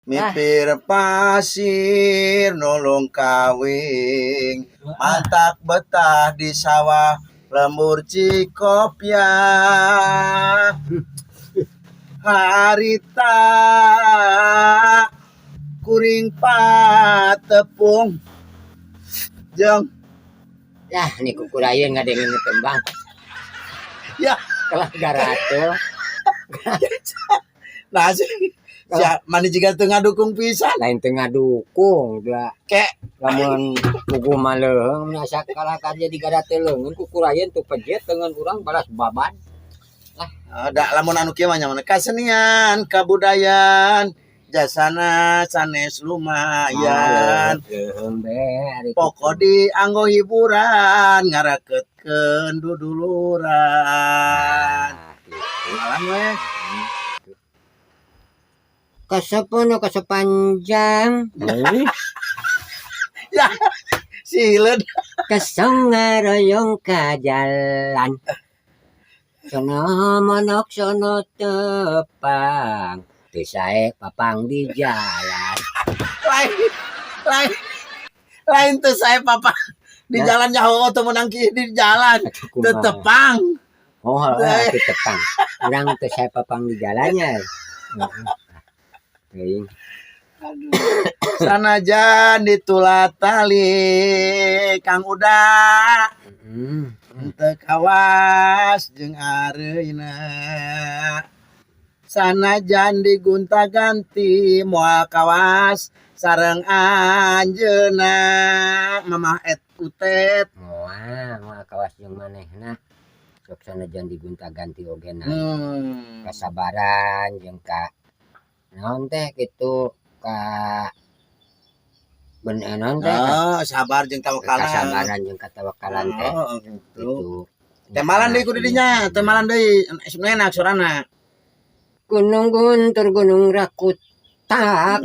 Mipir pasir nolong kawing mantak betah di sawah lembur Cikopiah harita kuring patepung jeung Lah ni kukurayeun ngadenge nu tembang. Ya. Kalah garatul. Nah sih sia mani jiga teu ngadukung pisan. Lain teu ngadukung da. Ke Lamun puguh mah leuheung asa kalah ka jadi garatul leungeun kukurayeun teu pejet leungeun urang balas baban. Lah da lamun anu kieu mah nya kasenian kabudayaan jasana sanes lumayan. Leuheung be ari kitu. Pokok dianggo hiburan ngaraketkeun duduluran. Malam we. Kasepono kasepanjang. Ya, sileun. Kesongaroyong ka jalan. Sono monok sono tepang. Teu sae papang di jalan. Lain lain lain teu sae papang di jalan nyaho teu meunang kieu di jalan. Teu tepang. Oh, heeh teu tepang. Urang teu sae papang di jalannya. Teuing. Aduh. Sanajan ditula tali Kang Uda. Teu kawas jeung areuna. Sanajan digonta-ganti moal kawas sareng anjeunna Mamah et utet. Moal, moal kawas jeung manehna. Sok sanajan digonta-ganti oge na. Kasabaran jeung ka naon teh kitu ka ben naon teh Oh, sabar jeung tawakalan. Kasabaran jeung katawakalan teh. Oh, gitu. Gitu. Temalan deui ku di dinya, temalan deui enak sorana. Gunung Guntur Gunung Rakutak.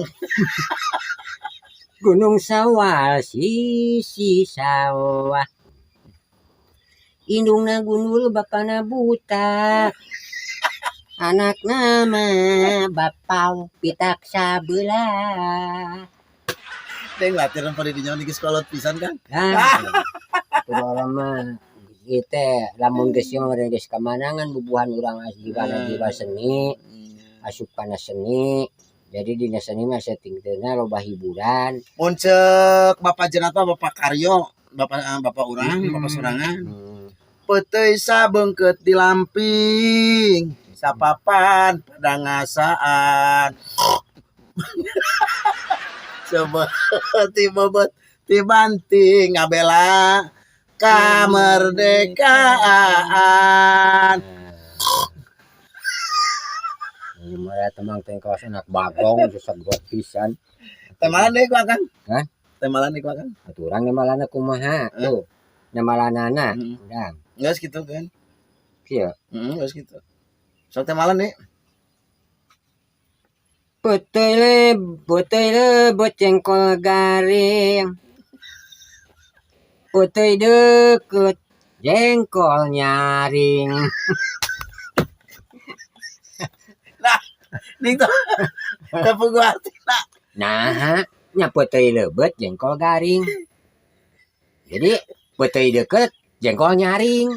Gunung Sawal sisi sawah. Indungna gundul bapana buta. Anakna mah bapau pitak sabelah. Teh latihan pada dinya geus kolot pisan kan. Nah, atuh urang mah ieu teh lamun geus ieu mah geus kamanangan bubuhan urang jiwana jiwa seni, asup kana seni. Jadi dina seni mah satingtena loba hiburan. Mun ceuk Bapak Jenat mah Bapak Karyo, Bapak bapak urang, bapak sorangan. Peuteuy sabeungkeut di lamping, sapapan pada ngasaan. Coba tibebet tibanting ngabela kamerdekaan. Ini mah temang teh kawas anak bagong sesegot pisan. Temalan deui ku Akang. Hah? Temalan deui ku Akang. Atuh urang nemalanna kumaha tuh. Nemalanana urang. Geus kitu kan. Kieu. Heeh, geus kitu. Sok temalan deui. Peuteuy lebet jengkol garing. Peuteuy deukeut jengkol nyaring. Nah, ning tuh. Teu puguh artina. Nah, nya peuteuy lebet jengkol garing. Jadi peuteuy deukeut jengkol nyaring.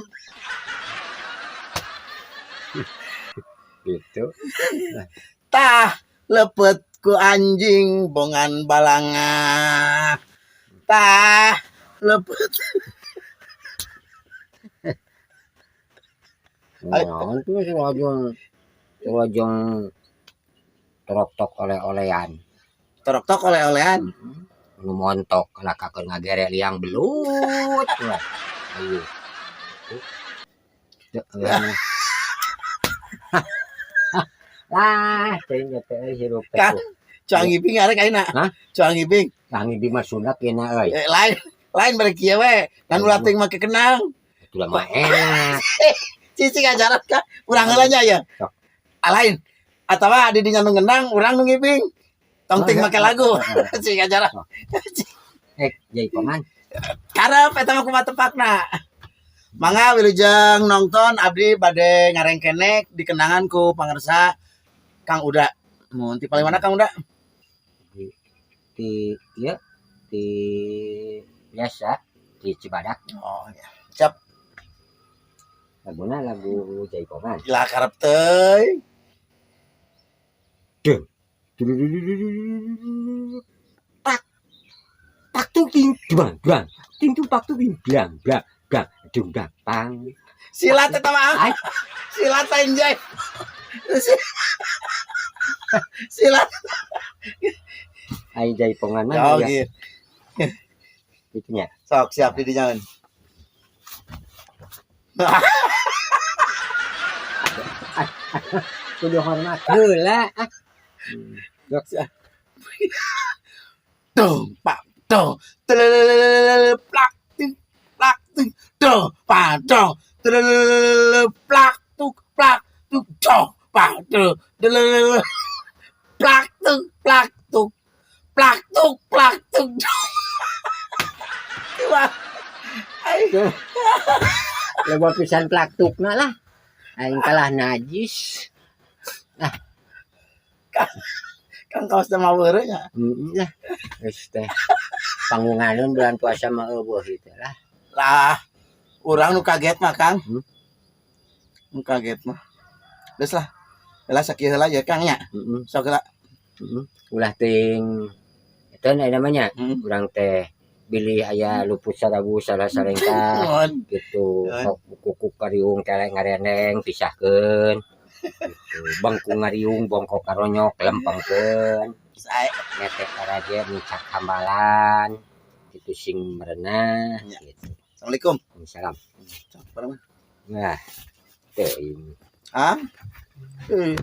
Gitu. Tah lepet ku anjing bongan balanga. Tah lepet. Naon tuh surajung torok-tok oleh-olean. Torok-tok oleh-olean. Nu montok lah kakeun ngagere liang belut. Wah. Ayo. Lah, teuing teh hirup teh. Kan cuang ibing arek ayeuna. Hah? Cuang ibing. Cuang ibing mah sunat kena euy. Lain, lain bari kieu we. Kan ulah teuing make kenang. Atuh mah enak. Cicing ajaran ka urang heula nya ya. Sok. Lain. Atawa di dinya nu ngendang, urang nu ngibing. Tong ting make lagu. Cicing ajaran. Jaipongan. Karep eta mah kumaha tepakna. Mangga wilujeng nonton abdi bade ngarengkenek di kenangan ku pangersa Kang Uda. Mun ti paling mana Kang Uda? Ti ieu, ti biasa di Cibadak. Oh ya. Siap. Laguna lagu jaipongan. Lah, karep teuing. Tak tak tung ting bang bang ting tung pak tung ting blang blang blang dung bang pang. Silat eta mah. Ay. Silat anjay. Silat. Ai jaipongan mah Oh ya gitu. Gitu nya. Sok, siap di dinya. Kudu hormat heula ah. Dong, pak, dong, telelelelele, plak, ting, plak, ting, dong, pak, dong, telelelelele, plak, tuk, plak, tuk, dong, pak, dong, telelelele, plak, tuk, plak, tuk, plak, tuk, plak, tuk, dong. Wah, ay, Loba pisan plaktukna lah, aing kalah najis. Kang kaos teh mau nya. Heeh lah, geus teh pangunganeun bulan puasa mah euweuh gitu lah. Lah, urang nu kaget mah, Kang. Hmm? Nu kaget mah. Geus lah. Lah, sakieu heula ya, Kang, nya. Heeh. Sok heula. Heeh, ulah teuing eta na namanya urang teh bilih aya luput sarawu salah sarengkah Nuhun. Gitu. Nuhun. Sok kuku kariung kelek ngareneng pisahkeun gitu, bengkung ngariung bongkok karonyok lempengkeun. Sae. Ngetek karaje micak hambalan gitu, sing merenah. Ya. Gitu. Assalamualaikum. Salam. Sok, bareng. Nah, teuing. Hah? Eh.